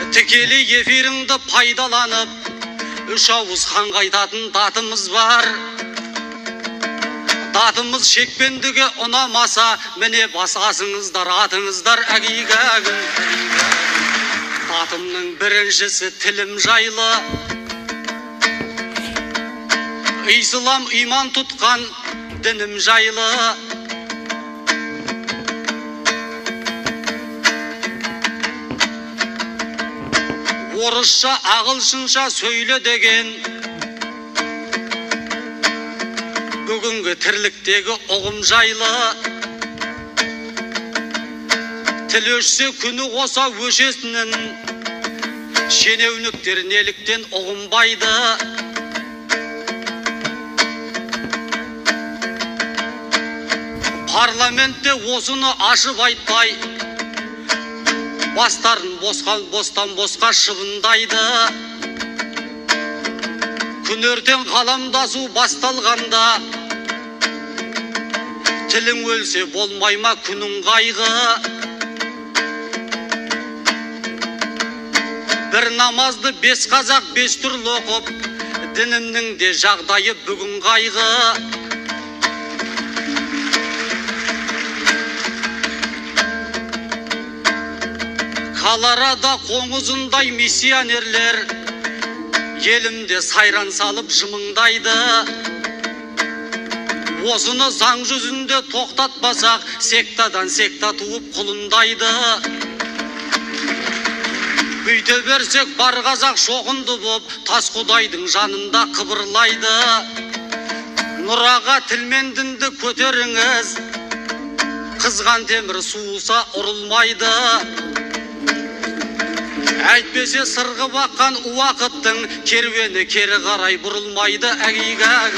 Тікелей эфиріңді пайдаланып, үш ауыз ханға айтатын датымыз бар. Датымыз шекпендіге ұнамаса, міне басасыңыздар атыңыздар әгигәгім. Датымның біріншісі тілім жайлы. Ислам иман тұтқан дінім жайлы. Орысша, ағылшынша сөйле деген бүгінгі тірліктегі ұғым жайлы. Тіл өшсе күні қоса өшесінің, шенеуніктер неліктен ұғынбайды. Парламентте осыны ашып айтпай, бастарын бостан босқа шыбындайды. Күн ертең ғаламдасу басталғанда, тілің өлсе болмай ма күнің қайғы. Бір намазды бес қазақ бес түрлі оқып, дінімнің де жағдайы бүгін қайғы. Колорадо қоңызындай миссионерлер елімде сайран салып жымыңдайды. Осыны заң жүзінде тоқтатпасақ, сектадан секта туып құлындайды. Бүйте берсек бар қазақ шоқынды боп, тас құдайдың жанында қыбырлайды. Нұраға тіл мен дінді көтеріңіз, қызған темір суыса ұрылмайды. Әйтпесе сырғып аққан уақыттың керуені кері қарай бұрылмайды. Әгигәг.